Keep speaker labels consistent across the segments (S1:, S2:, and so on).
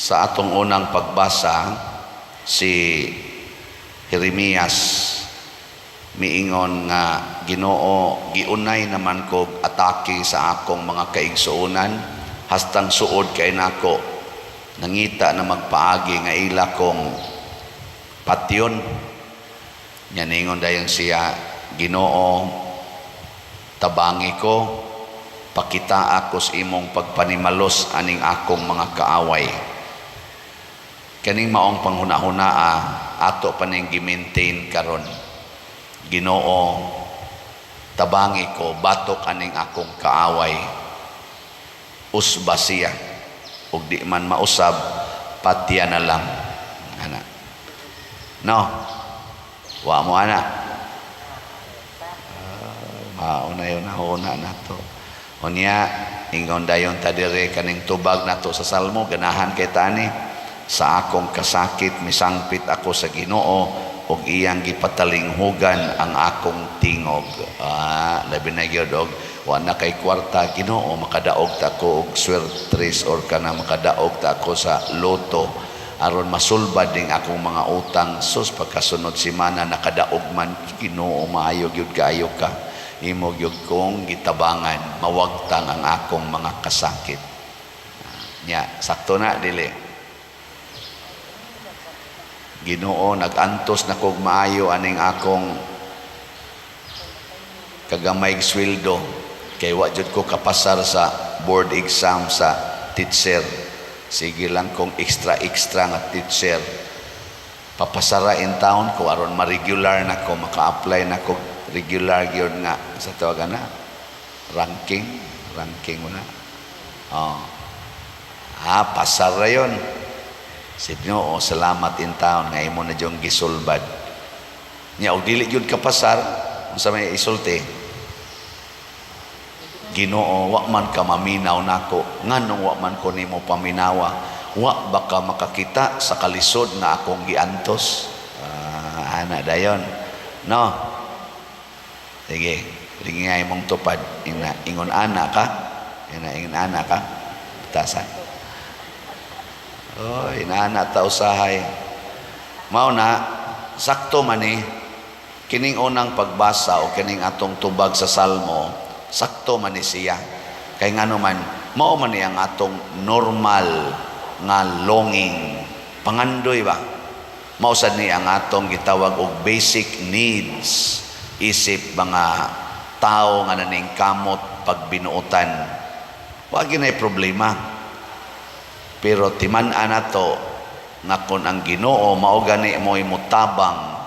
S1: Sa atong unang pagbasa, si Jeremias miingon nga, "Ginoo, giunay naman kog atake sa akong mga kaigsuonan hastang suod kay nako, nangita na magpaagi nga ila kong patyon." Nya ningon dayon siya, "Ginoo, tabangi ko, pakita ako sa imong pagpanimalos aning akong mga kaaway." Kaning maong panghuna-hunaa, ato pa ning gi-maintain karon. "Ginoo, tabangi ko batok aning akong kaaway, usba siya, ug di man mausab, patya na lang." Ana, no? Wa mo ana? Ah, mauna yun na nato. Unya ingon dayon ta diri, kaning tubag nato sa Salmo, ganahan kay tani, "Sa akong kasakit misangpit ako sa Ginoo ug iyang gipatalinghugan ang akong tingog." Ah, labi na gyud og wa na kay kwarta. "Ginoo, makadaog ta ko og swertres or kana makadaog ta ako sa lotto aron masulbad ning akong mga utang." Sus, pagkasunod semana nakadaog man. "Ginoo, maayo gyud kaayo ka, imo gyud kong gitabangan mawagtang ang akong mga kasakit." Nya sakto na dili? "Ginoo, nagantos na kog maayo aning akong kagamay sweldo kay wa jud ko kapasar sa board exam sa teacher. Sige lang kong extra extra nga teacher. Papasara in town ko aron ma-regular na ko, maka-apply na ko regular gyud nga sa tawagan na ranking, ranking mo na." Oh. Ah, pasar ra yon. Si Ginoo, salamat in town nga imo na diyong gisulbad. Nya og dili gyud ka pasar, unsa may isulti? "Ginoo, wa man ka maminaw nako. Nganong wa man ko nimo paminawa? Wa ba ka makakita sa kalisod nga akong giantos?" Ah, ana dayon. No? Sige, lingay mong tupad. Ina, ingon ana ka. Ina, ingon ana ka. Tasan. Oh, inaana ta usahay. Mao na sakto man ni kining unang pagbasa o kining atong tubag sa Salmo, sakto man ni siya. Kay ngano man, mao man ni ang atong normal nga longing. Pangandoy ba? Mao sad ni ang atong gitawag og basic needs isip mga tao nga naningkamot pagbinuotan. Wa ginay problema. Pero timan-an nato nga kung ang Ginoo mao gani mo'y mutabang,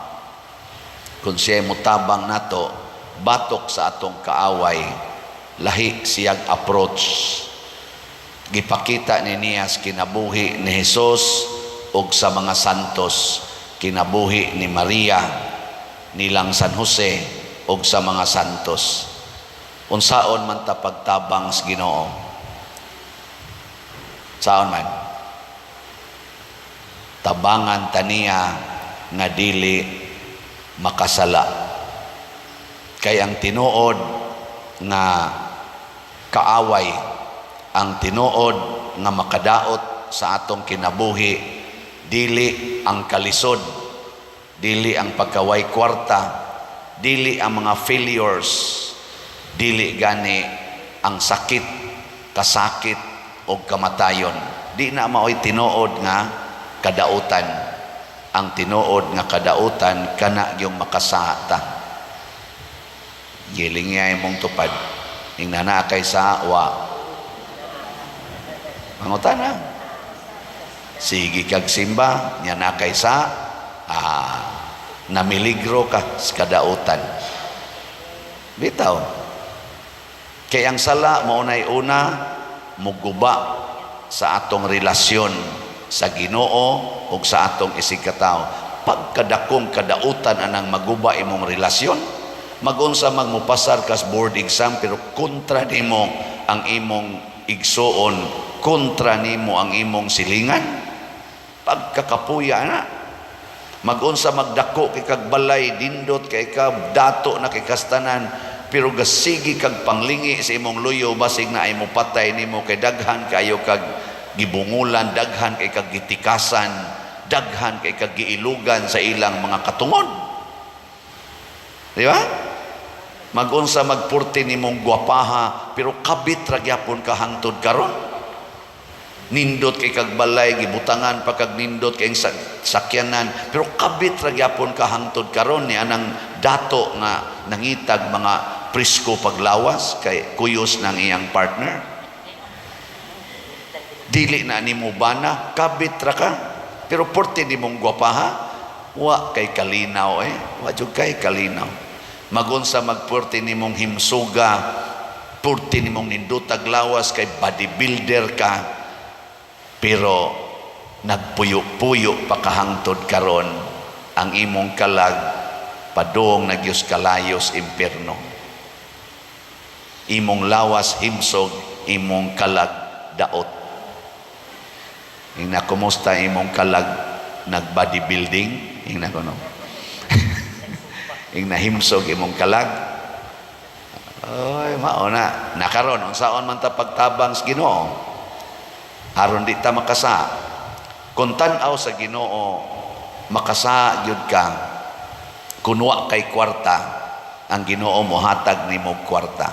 S1: kung siya mutabang nato batok sa atong kaaway, lahi siyag approach. Gipakita ni niya sa kinabuhi ni Jesus ug sa mga santos, kinabuhi ni Maria, nilang San Jose ug sa mga santos. Unsaon man ta pagtabang sa Ginoo? Saon man? Tabangan taniya nga dili makasala. Kay ang tinuod nga kaaway, ang tinuod nga makadaot sa atong kinabuhi, dili ang kalisod, dili ang pagkaway kwarta, dili ang mga failures, dili gani ang sakit, kasakit o kamatayon. Di na mao'y tinuod nga kadautan. Ang tinuod nga kadautan kana yung makasata. Giling niya imong tupad. Ing nana kay sa wa. Mangutana. Sige kag simba, nya na kay sa namiligro ka sa kadautan. Bitaw. Kay ang sala mao nay una muguba sa atong relasyon sa Ginoo ug sa atong isigkatawo. Pagkadakong kadautan anang maguba imong relasyon, magunsa magmupasar kas board exam pero kontra nimo ang imong igsuon, kontra nimo ang imong silingan, pagkakapuya na. Magunsa magdako kay kag balay, dindot kay ka, dato na kay kastanan, pero gasigi kag panglingi sa imong luyo, basig na ay mo patay nimo kay daghan kayo kag gibungulan, daghan kay kag gitikasan, daghan kay kag giilugan sa ilang mga katungod. Di ba? Magunsa magpurti nimong gwapaha, pero kabit ra gyapon ka hangtod karon. Nindot kay kag balay, gibutangan pa kag nindot kay sakyanan, pero kabit ra gyapon ka hangtod karon ni anang dato nga nangitag mga presko paglawas kay kuyos ng iyang partner. Dili na nimo bana, kabit ra ka. Pero porte nimong gwapaha, wa kay kalinaw eh. Wa jud kay kalinaw. Magunsa magpuerte nimong himsuga, purte nimong nindutag lawas kay bodybuilder ka, pero nagpuyo-puyo pa kahangtod karon, ang imong kalag padung na gyud kalayos impierno. Imong lawas himsog, imong kalag daot. Ingna, kumusta imong kalag nag bodybuilding? Ingna ko, no. Ingna, himsog imong kalag. Oy, mao na. Nakaron unsaon man ta pagtabang sa Ginoo aron di ta makasa? Kung tan-aw sa Ginoo, makasa gyud ka. Kun wa kay kwarta, ang Ginoo mohatag nimo kwarta.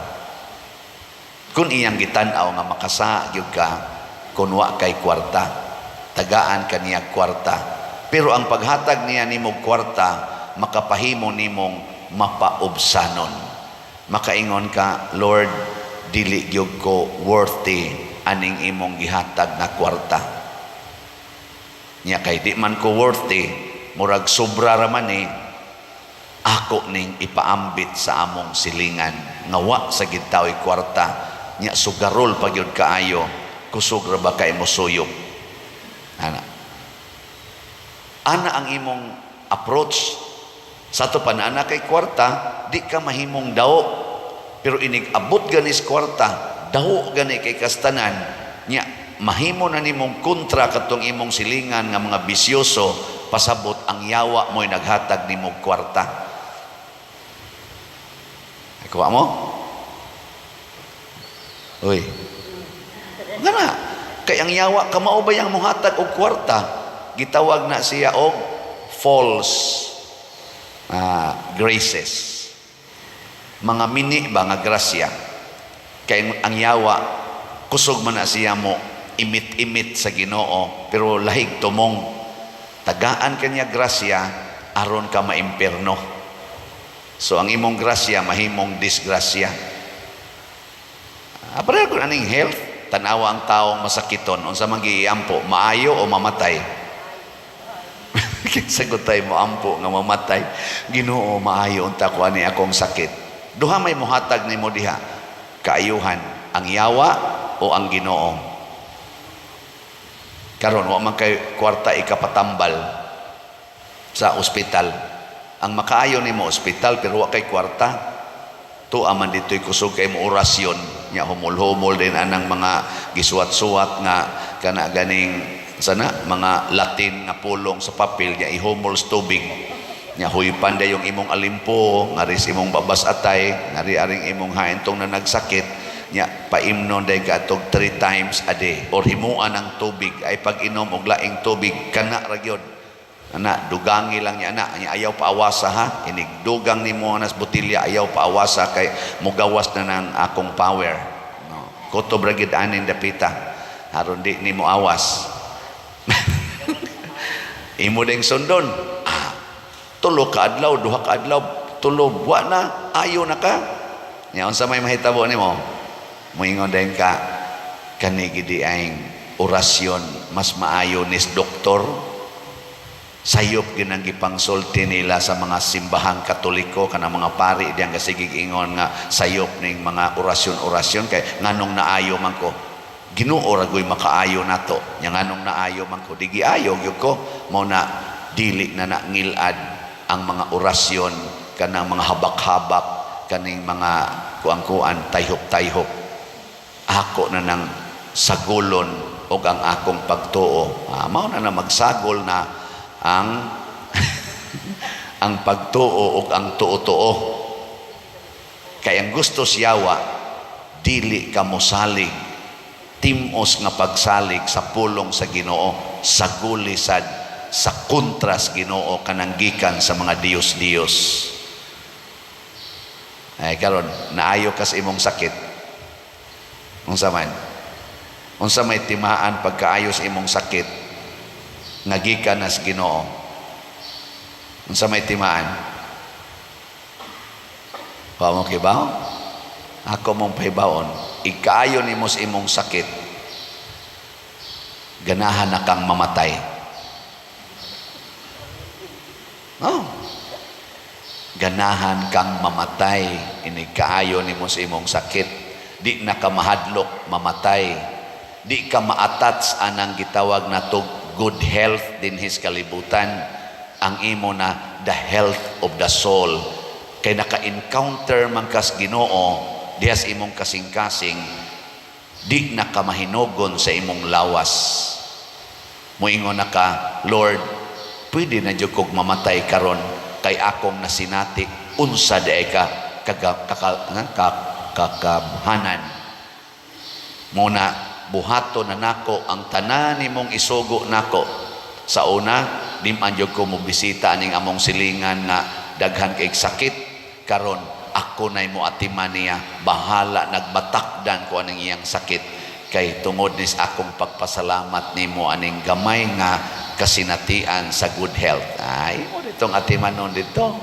S1: Kung iyang gitan-aw nga makasa gyud ka, kun wa kay kwarta, tagaan ka niya kwarta. Pero ang paghatag niya nimo kwarta, makapahimo nimong mapaubsanon. Makaingon ka, "Lord, dili gyud ko worthy aning imong gihatag nga kwarta." Nya kay di man ko worthy, murag sobra ra man ni, ako ning ipaambit sa among silingan nga wa sa gid tao'y kwarta. Nya sugarol pa gyud kaayo, kusog ra ba kay mo suyop ana? Ana ang imong approach. Sa ato pa na kay kwarta, di ka mahimong daw, pero inig abot ganis kwarta, daw gani kay kastanan. Nya mahimo na nimong kontra katong imong silingan nga mga bisyoso. Pasabot ang yawa mo'y naghatag nimo kwarta. Kuha mo? Uy. Nga. Kay ang yawa, kamao ba yang muhatag og kwarta? Gitawag na siya og false graces. Mga mini ba nga grasya. Kay ang yawa, kusog man na siya mo imit-imit sa Ginoo, pero lahig tumong tagaan kanya grasya aron ka maimperno. So ang imong grasya mahimong disgrasya. Pareho kung aning health, tanawa ang taong masakiton, unsa man giampo, maayo o mamatay? Kinsa gutay mo ampo nga mamatay? "Ginoo, maayo unta ko ani akong sakit." Duha may muhatag nimo diha. Kaayuhan, ang yawa o ang Ginoo? Karon wa man kay kwarta ikapatambal sa ospital. Ang makaayo nimo ospital, pero wa kay kwarta. Tuwa man dito'y kusog kay mo orasyon nya, humol-humol din anang mga gisuwat-suwat nga kana ganing sana mga Latin nga pulong sa papel nya, ihumol sa tubig nya, huypan dayong imong alimpo ngari sa imong babas atay, ngari aring imong haintong na nagsakit nya, paimnon day katog three times a day or himuan ang tubig ay pag-inom og laing tubig kana ra gyud ana, dugangi lang niya ana nya, ayaw paawasa ha, inig dugang nimo nas botelya, ayaw paawasa kay mugawas na ng akong power, no? Kutob ra gid anin dapita aron di nimo awas. Imo ding sundon, 3 ka adlaw, 2 ka adlaw, tulo, wa na ayo na ka nya. Unsa may mahitabo nimo? Moingon din ka, "Kani gidi ang orasyon, mas maayo nis doktor. Sayop ginang gipangsulti nila sa mga simbahang Katoliko, kana mga pari diyang kasigig ingon nga sayop ning mga orasyon-orasyon, kay nganong naayo man ko? Ginoo ra goy makaayo nato. Nya nganong naayo man ko? Di giayo gyud ko." Mao na dili na ngilad ang mga orasyon, kanang mga habak-habak, kaning mga kuang-kuan, tayhop-tayhop. Ako na nang sagulon og ang akong pagtuo. Mao na na magsagol na ang pagtuo ug ang tuo-tuo. Kay ang gusto siyawa, dili ka mosalig. Timos nga pagsalig sa pulong sa Ginoo, sa gulisad sa kontras Ginoo kanang gikan sa mga Diyos-Diyos. Ay karon, naayo kas imong sakit. Unsa man? Unsa may timaan pagkaayo sa imong sakit nga gikan na sa Ginoo? Unsa may timaan? Wa mo kibaw? Ako mong pahibawon, ikaayo nimo sa imong sakit, ganahan na kang mamatay. Oh. Ganahan kang mamatay, inig kaayo nimo sa imong sakit. Di na ka mahadlok mamatay. Di ka ma-attach anang gitawag nato good health dinhis kalibutan. Ang imo na the health of the soul. Kay naka-encounter man kas Ginoo diha sa imong kasing-kasing, di na ka mahinugon sa imong lawas. Moingon na ka, "Lord, pwede na jud kog mamatay karon kay akong nasinati unsa diay ka kaga, kaka, ka, kagamhanan." Muna buhato na nako ang tanan nimong isugo nako. Sa una, di man jud ko mobisita aning among silingan nga daghan kay sakit. Karon ako nay mo atiman niya, bahala nagmatakdan ko aning iyang sakit kay tungod nis akong pagpasalamat nimo aning gamay nga kasinatian sa good health. Ay mo ditong atiman nun dito.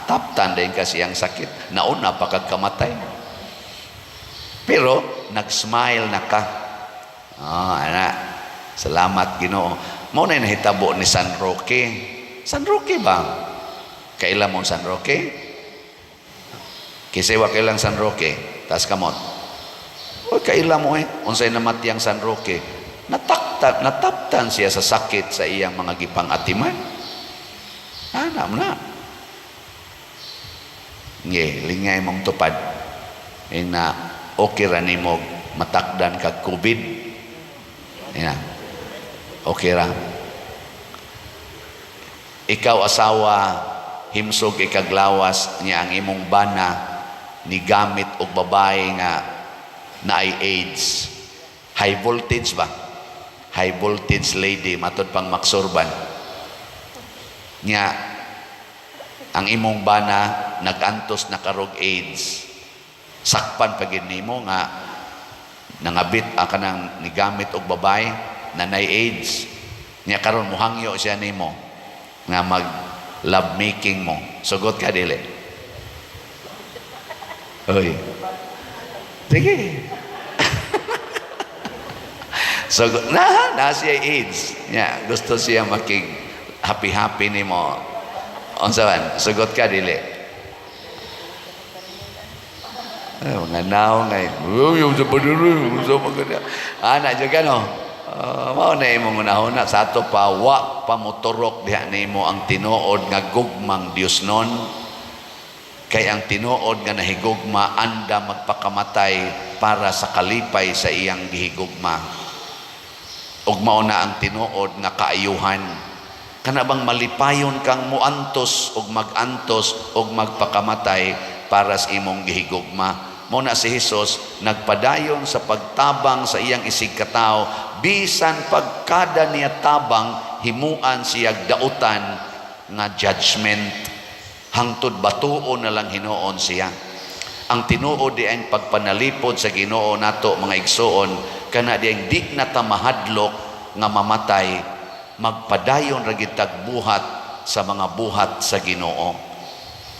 S1: Taptan din kasi ang sakit, nauna pa kag kamatay, pero nag-smile na ka. Ana, salamat, Ginoo. Mao na nahitabo ni San Roque. San Roque ba? Kaila mo San Roque? Kisay wa kailang San Roque? Taas kamot. O kaila mo eh. Unsay namatiyang San Roque? Nataktan, nataptan siya sa sakit sa iyang mga gipang atiman. Ana mo na. Nge, lingay mong tupad. Ina, okay ra nimo matakdan kag COVID. Ina. Okay ra. Ikaw asawa, himsog ikaglawas niya, ang imong bana ni gamit og babae nga naay AIDS. High voltage ba? High voltage lady, matod pang maksurban. Nya ang imong bana nagantos na karog AIDS. Sakpan pa gid nimo nga nangabit ang kanang nigamit og babae na nay AIDS. Nya karon muhangyo siya nimo nga mag love making mo. Sugot ka, dili? Oy. Sige. So na na siya AIDS. Nya gusto siya makig happy happy nimo. Unsa man? Sugot ka, dili? Ay, mga naong ngay. Uy, yung sa paduro, sa mga ana jud ka no. Mao na imong unahuna sa ato pa, wa pa moturok diha nimo ang tinuod nga gugmang Dios nun. Kay ang tinuod nga nahigugma, anda magpakamatay para sa kalipay sa iyang gihigugma. Ug mao na ang tinuod nga kaayuhan. Kana bang malipayon kang muantos ug magantos ug magpakamatay para sa imong gihigugma. Mao na si Hesus nagpadayon sa pagtabang sa iyang isig katawo, bisan pagkada niya tabang himuan siya dautan nga judgment, hangtod batuon na lang hinuon siya. Ang tinuod di ang pagpanalipod sa Ginoo nato, mga igsuon, kana di ang di na ta mahadlok nga mamatay, magpadayon ra gid buhat sa mga buhat sa Ginoo.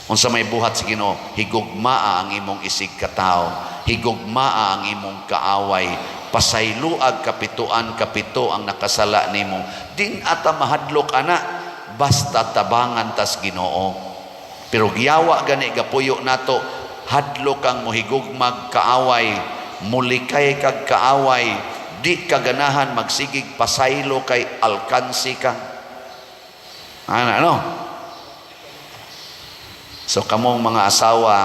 S1: Unsa may buhat sa Ginoo? Higugmaa ang imong isig katawo, higugmaa ang imong kaaway, pasayloag kapituan kapito ang nakasala nimo. Din ata mahadlok ana, basta tabangan tas Ginoo. Pero giyawa gani gapuyo nato, hadlok kang mohigugmag kaaway, mulikay kag kaaway, di ka ganahan magsigig pasaylo kay alkansi ka. Ano, ano? So kamong mga asawa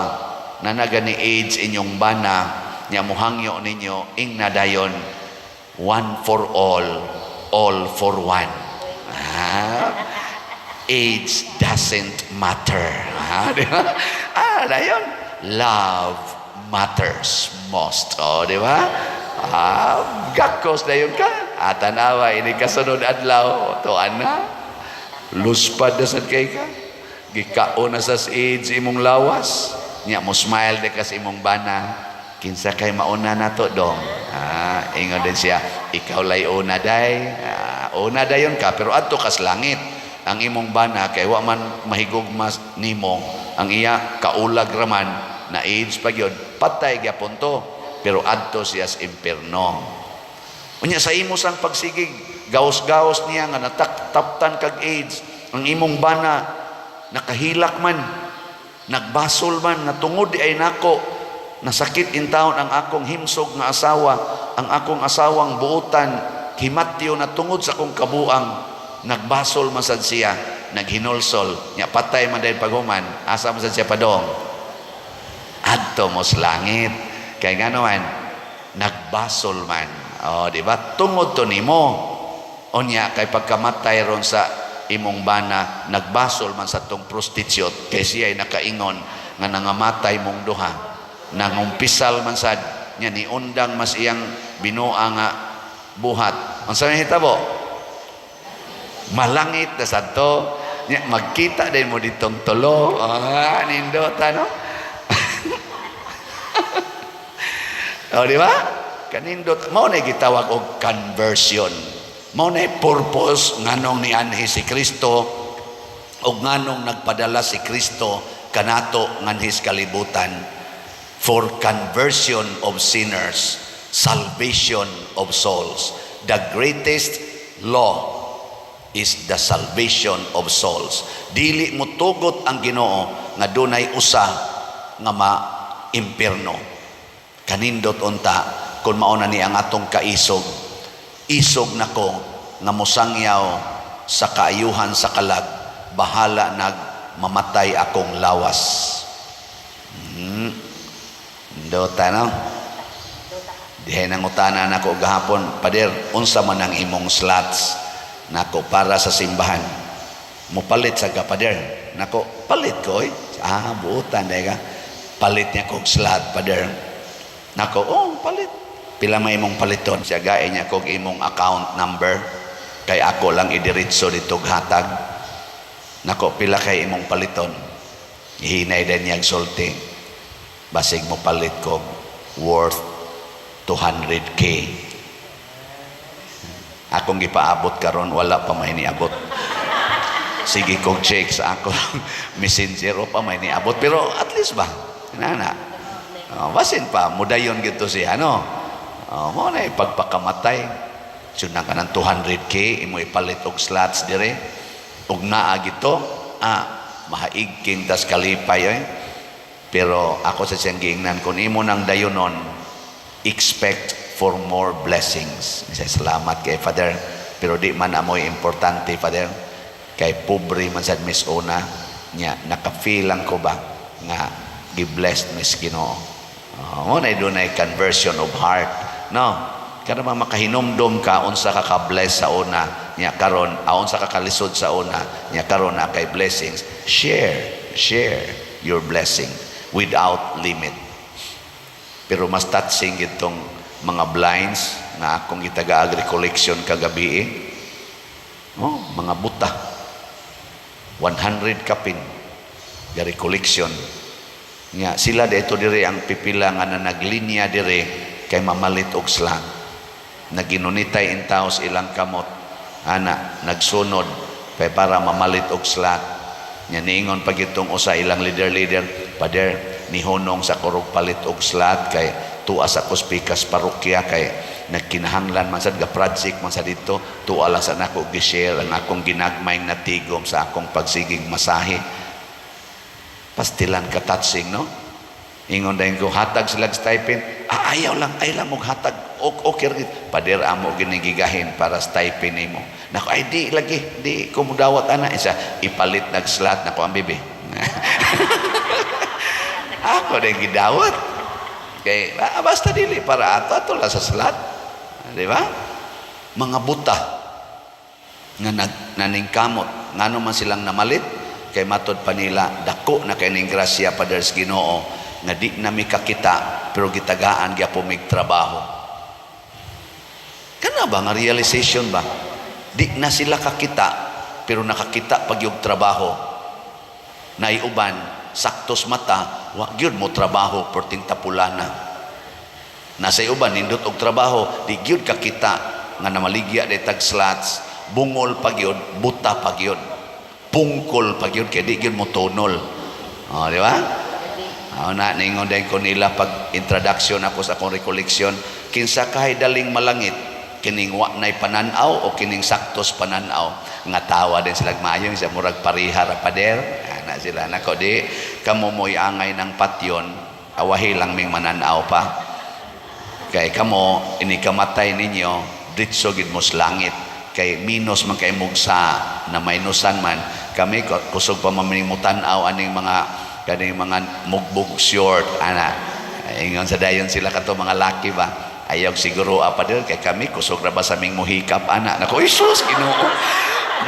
S1: na naga ni AIDS inyong bana, nya muhangyo ninyo, ing nadayon, one for all for one. AIDS doesn't matter. Di ba? Dayon. Love matters most. Oh, di ba? Ah, gakos na yun ka. Ah, tanawa, ini kasunod adlaw. Tuan na. Luspad na sad kay ka. Gikaon na sa AIDS imong lawas. Nya mo smile de ka sa imong bana. Kinsa kay mauna na to dong? Ah, ingon din siya, ikaw lay una day. Ah, una dayon ka pero adto kas langit. Ang imong bana kay wa man mahigugma nimo, ang iya kaulag raman na AIDS pa gyud, patay gyapon to. Pero adto siya sa impierno. Unya sa imo sang pagsigig, gaos-gaos niya nga nataptan kag AIDS, ang imong bana nakahilak man, nagbasol man nga tungod di ay nako nasakit intawon ang akong himsog nga asawa, ang akong asawang buutan, himatyo na tungod sa akong kabuang, nagbasol man sad siya, naghinulsol, nya patay man dahil paghuman, asa man sad siya padong? Adto mo sa langit. Kay ngano man, nagbasol man. Oh, di ba? Tungod to nimo. Unya kay pagkamatay ron sa imong bana, nagbasol man sa tong prostitute kay siya ay nakaingon nga nangamatay mong duha. Nangumpisal man sad nya niundang mas iyang binuang nga buhat. Unsa may hitabo? Malangit na sad to. Nya magkita din mo ditong tulo. Ah, nindota no? O, di ba? Kanindot mao na gitawag og conversion. Mao na purpose nganong nianhi si Kristo ug nganong nagpadala si Kristo kanato nganhi sa kalibutan for conversion of sinners, salvation of souls. The greatest law is the salvation of souls. Dili mo tugot ang Ginoo nga dunay usa nga ma-impierno. Kanindot unta kung mao na ni ang atong kaisog. Isog nako nga mosangyaw sa kaayuhan sa kalag, bahala nag mamatay akong lawas. Dota no? Dihay nangutana nako gahapon, "Pader, unsa man ang imong slots nako para sa simbahan? Mupalit sa ka, pader." Nako, palit ko oy. Ah, buutan day ka. Palit niya kog slot, pader. Nako, oh, palit. Pila may imong paliton? Siya gae niya kog imong account number kay ako lang idiretso dito hatag. Nako, pila kay imong paliton? Hinay din niya sulti. Basig mo palit kog worth 200K. Akong gipaabot karon wala pa may niabot. Sige kog check sa ako messenger o pa may niabot pero at least ba nana. Oh, basin pa mudayon gito siya no. Oh, mo na pagpakamatay. Sunan ka ng 200K imo ipalit og slots dire. Ug naa gito, ah, mahaig king tas kalipay eh. Pero ako sa siyang giingnan, kung imo nang dayonon, expect for more blessings. Say, salamat kay Father. Pero di man amoy importante, Father. Kay pobre man sad mis una, nya naka-feel lang ko ba nga gi-blessed mis Ginoo. Oh, mo na dunay conversion of heart. No? Kada ba makahinumdum ka unsa ka ka-bless sa una, nya karon, ah, unsa ka kalisod sa una, nya karon na kay blessings. Share, share your blessing without limit. Pero mas touching itong mga blinds nga akong gitaga recollection kagabi eh. Oh, mga buta. 100 kapin ga recollection. Nga sila dito dire ang pipila nga na naglinya dire kay mamalit og slang. Naginunitay in taos ilang kamot. Ana, nagsunod kay para mamalit og slat. Nya niingon pag itong usa ilang leader-leader, "Pader, nihunong sa kurog palit og slat kay tuwa sa kuspikas parokya kay nagkinahanglan man sad ga project man sa dito, tuwa lang sa nako gi-share ang akong ginagmay na tigom sa akong pagsigig masahe." Pastilan ka touching, no? Ingon dayon ko, hatag sila stipend. Ah, ayaw lang, ayaw lang og hatag. Okay, okay. "Pader, amo ginigigahin para stipend nimo." Nako, ay di lagi, di ko mudawat ana. Isa, ipalit nag-slot nako ang bibi. Ako din gidawat. Kay, ah, basta dili para ato, ato lang sa slot. Di ba? Mga buta nga naningkamot. Ngano man silang namalit, kay matod pa nila, dako na kay ning grasya, Pader, sa Ginoo nga di na mi kakita pero gitagaan gyapon mig trabaho. Kana ba nga realization ba? Di na sila kakita, pero nakakita pag yung trabaho. Naiuban, saktos mata, wa gyud mo trabaho, perting tapulana. Nasa uban nindot og trabaho, di gyud kakita nga namaligya di tag slots, bungol pa gyud, buta pa gyud. Pungkol pa gyud kay di gyud mo tunol. Oh, di ba? Oh, na ningon din ko nila pag introduction ako sa akong recollection, kinsa kay daling malangit, kining wa nay pananaw o kining saktos pananaw? Nga tawa din sila, maayo siya, murag pariha ra, pader. Ana sila nako, di kamo mo'y angay ng patyon, awahi lang ming mananaw pa kay kamo ini kamatay ninyo ditso gid mo sa langit, kay minus man kay mugsa na minusan man kami, kusog pa man mo tan-aw aning mga kaning mga mugbog short ana. Ingon sa dayon sila kato mga laki ba, ayaw siguro apa dir kay kami kusog ra ba sa ming muhikap ana. Nako, Isus Ginoo,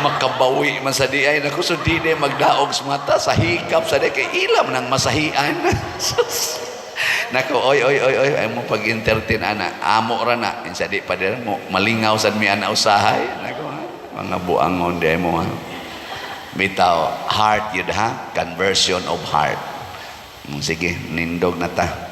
S1: makabawi man sa di ay. Nako, so di di magdaog sa mata sa hikap sa di kay ilam nang masahian. Sus. Nako, oy oy oy oy, ay mo pag-entertain ana, amo ra na insa di pa dir mo malingaw sad mi ana usahay. Nako ha? Mga buangon di mo ha. Bitaw, heart yun ha, conversion of heart. Sige, nindog na ta.